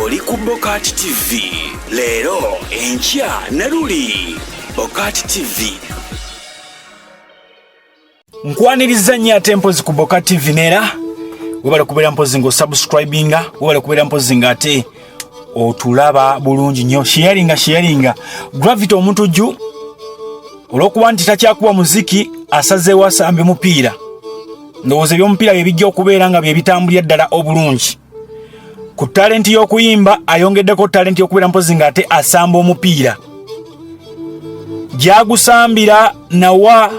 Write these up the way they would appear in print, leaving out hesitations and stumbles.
Oli ku Bokati TV leero, enkya ne luli. Bokati TV. Nkwaniriza nnyo ate mpozi ku Boka TV, neera webale kubeera mpozi nga osubscribinga, webale kubeera mpozi nga ate otulaba bulungi nnyo. Sharinga, sharinga. Gravity Omutujju, olw'okuba nti takyakuba muziki, asazeewo asambe mupiira. Ndowooza ebyomupiira bye bijja okubeera nga bye bitambulira ddala obulungi. Ku talenti y'okuyimba ayongeddeko talenti y'okubeera mpozi nga ate asamba omupiira. Gyagusambira nawa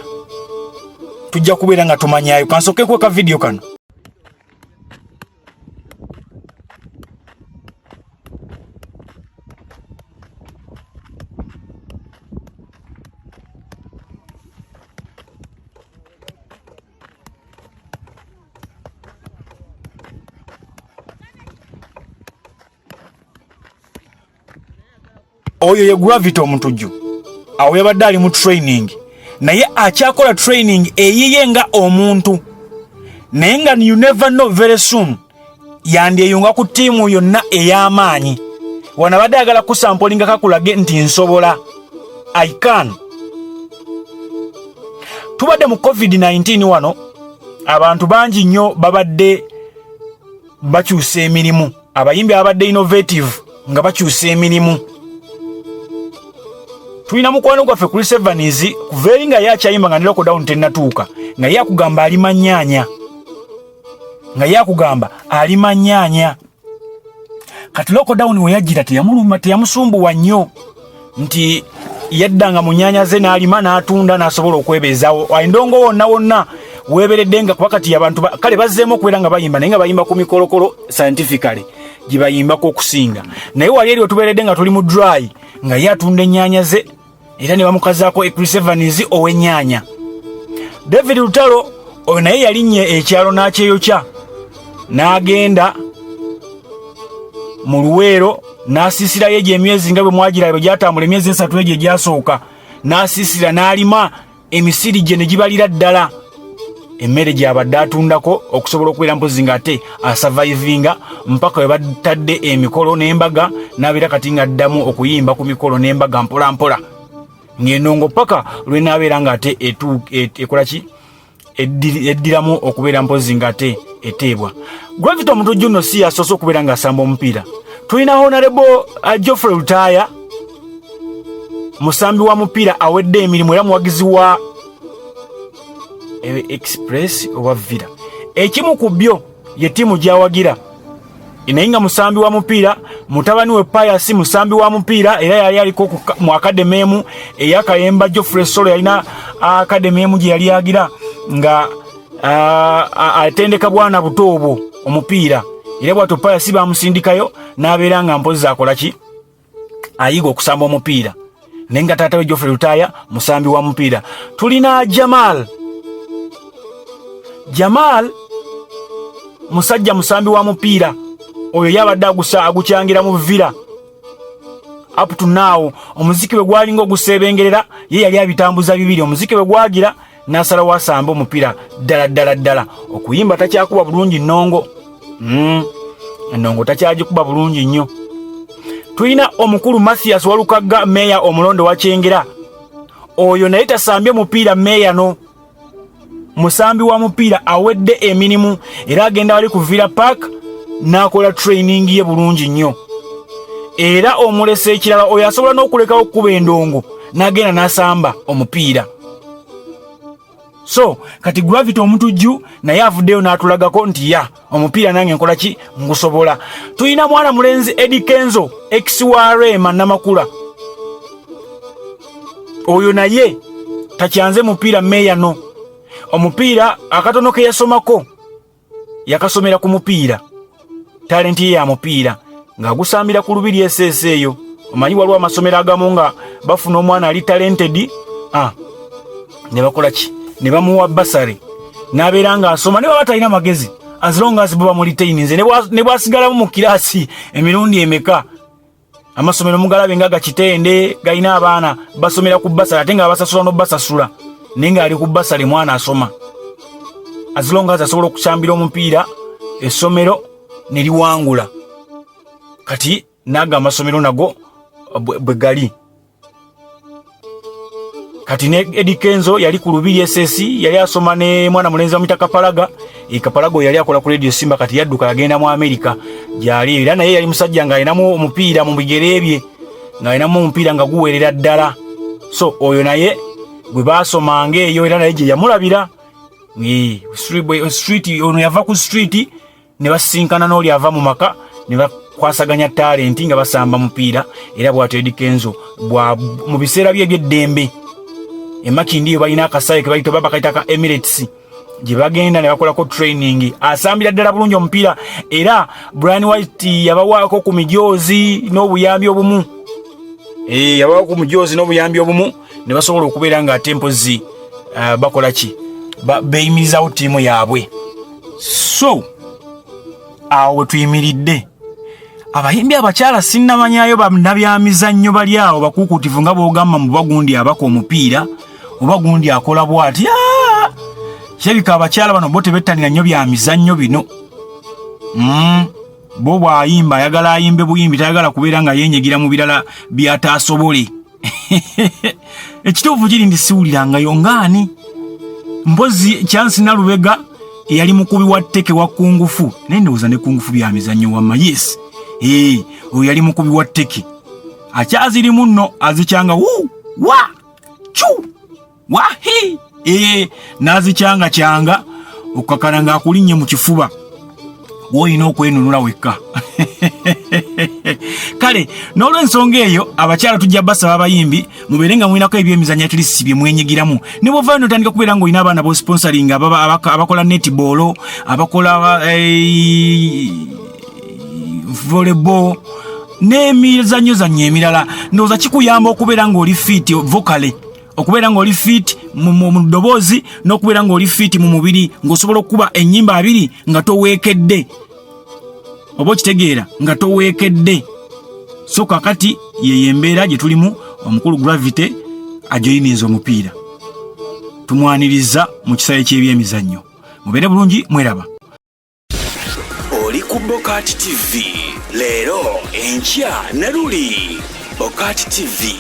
tujja kubeera nga tumanyayo. Kansooke kweka vidiyo kano. Oyo ye Gravity Omutujju. Awo yabadde ali mu training, naye akyakola training eyiye nga omuntu, naye nga you never know, very soon yandyeyunga ku ttiimu yonna ey'amaanyi. Wano abadde ayagala kusampolinga kakulage nti nsobola, I can. Tubadde mu COVID-19 wano, abantu bangi nnyo babadde bakyusa emirimu, abayimbi ababadde innovative nga bakyusa emirimu. Tulina mukwano gwaffe Chris Evans, kuva eri nga ye akyayimba nga ne lockdown tennatuuka, nga ye akugamba alima nnyaanya, nga ye akugamba alima nnyaanya. Kati lockdown we yajjira teyamuluma, teyamusumbuwa nnyo, nti yaddanga mu nnyanya ze n'alima n'atunda n'asobola okwebeezaawo. Endongo wonna wonna weeberedde nga kuba kati abantu kale bazzeemu okubeera nga bayimba, naye nga bayimba ku mikolokolo scientifically gye bayimbako okusinga. Naye wali eri wetubeeredde nga tuli mu dry, nga ye atunda ennyaanya ze, era ne bamukazaako Chris Evans ow'ennyaanya. David Lutalo oyo naye yalinnya ekyalo n'akyeyokya n'agenda mu Luweero n'asiisirayo egyo emyezi nga bwe mwagira bwe gyatambula, emyezi 3 egyo egyasooka, n'asiisira n'alima emisiri gye ne gibalira ddala emmere gy'abadde atundako okusobola okubeera mpozi ng'ate asurvivinga mpaka we batadde emikolo n'embaga, n'abeera kati ng'addamu okuyimba ku mikolo n'embaga mpola mpola ng'endongo paka lw'enaabeera ng'ate ekola ki, eddiramu okubeera mpozi ng'ate eteebwa. Gravity Omutujju nno si yasoose okubeera ng'asamba omupiira. Tulina Honorable Geoffrey Lutaaya, musambi wa mupiira awedde emirimu era muwagizi wa Express oba Villa, ekimu ku byo ye ttiimu gy'awagira, naye nga musambi wa mupiira. Mutabani we Pius musambi wa mupiira, era yali aliko mu academy emu eyakayemba. Geoffrey Solo yalina academy emu gye yali agira nga atendeka bwana buto obwo omupiira, era bwatyo Pius bamusindikayo n'abeera nga mpozi akola ki, ayiga okusamba omupiira, naye nga taata we Geoffrey Lutaaya musambi wa mupiira. Tulina Jamal. Jamal musajja musambi wa mupiira, oyo yabadde agusa agukyangira mu Villa. Up to now omuziki bwe gwalinga oguseebengerera, ye yali abitambuza bibiri. Omuziki bwe gwagira n'asalawo asamba omupiira ddala ddala ddala. Okuyimba takyakuba bulungi nnongo, Endongo takyagikuba bulungi nnyo. Tulina omukulu Mathias Walukagga, meeya omulondo wa Kyengera. Oyo naye tasambye mupiira, meeya no musambi wa mupiira awedde emirimu, era agenda wali ku Villa Park n'akola training ye bulungi nnyo. Era omulesa ekirala, oyo asobola n'okulekawo okukuba endongo n'agenda n'asamba omupiira. So kati Gravity Omutujju naye avuddeyo n'atulagako nti ya omupiira nange nkola ki, ngusobola. Tulina mwana mulenzi Eddie Kenzo, ex wa Rema Namakula. Oyo naye takyanze mupiira, meeya no omupiira akatono ke yasomako yakasomera ku mupiira. Talenti ye ya mupiira ng'agusambira ku Lubiri eseesa eyo. Omanyi waliwo amasomero agamu nga bafuna omwana ali talented, ne bakola ki, ne bamuwa bursary n'abeera ng'asoma, ne baba talina magezi, as long as bo bamulitayininze, ne bwasigalamu mu kiraasi emirundi emeka. Amasomero mugalabe nga gakitende galina abaana basomera ku bursary, ate nga basasula n'obasasula, naye ng'ali ku bursary mwana asoma, as long as asobola okusambira omupiira essomero ne liwangula. Kati naga amasomero nago bwe gali. Kati ne Eddy Kenzo yali ku Lubiri SS, yali asoma ne mwana mulenzi bamuyita Kapalaga. E Kapalaga oyo yali akola ku Radio Simba, kati yadduka yagenda mu Amerika gyali, era naye yali musajja ng'alinamu omupiira mu bigere bye, ng'alinamu omupiira nga guwerera ddala. So oyo naye gwe baasomanga eyo, era naye gye yamulabira street. Ono yava ku street ne basisinkana n'oli ava mu maka, ne bakwasaganya talenti nga basamba mupiira. Era bwatyo Eddy Kenzo bwa mu biseera bye eby'eddembe emakindi eyo balina akasaye ke bayita, oba bakayita ka Emirates, gye bagenda ne bakolako training. Asambira ddala bulungi omupiira, era Brian White yabawaako ku mijoozi n'obuyambi obumu. Yabawaako ku mijoozi n'obuyambi obumu ne basobola okubeera nga ate mpozi bakola ki, beyimirizawo ttiimu yaabwe. So awo we tuyimiridde. Abayimbi abakyala sinnamanyayo bannabyamizannyo bali awo bakuukuutivu nga bw'ogamba mu bagundi abaka omupiira oba gundi akola bw'ati. Ah! Kirabika abakyala bano bo tebettanira nnyo bya mizannyo bino. Bo bw'ayimba ayagala ayimbe buyimbi, tayagala kubeera nga yeenyigira mu birala by'ataasobole. Ekituufu kiri nti siwulirangayo ngaani mpozi Chance Nalubega eyali mukubi wa tteke wa kungufu, naye ndowooza ne kungufu bya mizannyo wamma. Yes, oyo yali mukubi wa tteke, akyazirimu nno, azikyanga wu wa cu wahi, n'azikyanga kyanga okukakana ng'akulinnye mu kifuba, woolina okwenunula wekka. Kale n'olw'ensonga eyo, abakyala tujja basaba abayimbi mubeere nga mulinako ebyemizannyo at least bye mwenyigiramu, ne bw'ovaayo n'otandika kubeera ng'olina abaana b'osponsoring abakola netball, abakola volleyball n'emizannyo zannyo emirala, ndowooza kikuyamba okubeera ng'oli fit vocally, okubeera ng'oli fit mu ddoboozi n'okubeera ng'oli fit mu mubiri, ng'osobola okukuba ennyimba 20 nga toweekedde, oba okitegeera, nga toweekedde. So kakati yeyo embeera gye tulimu. Omukulu Gravity ajoyininza omupiira, tumwaniriza mu kisaawe ky'ebyemizannyo. Mubeere bulungi, mweraba. Oli ku Bokati TV, leero, enkya ne luli. Bokati TV.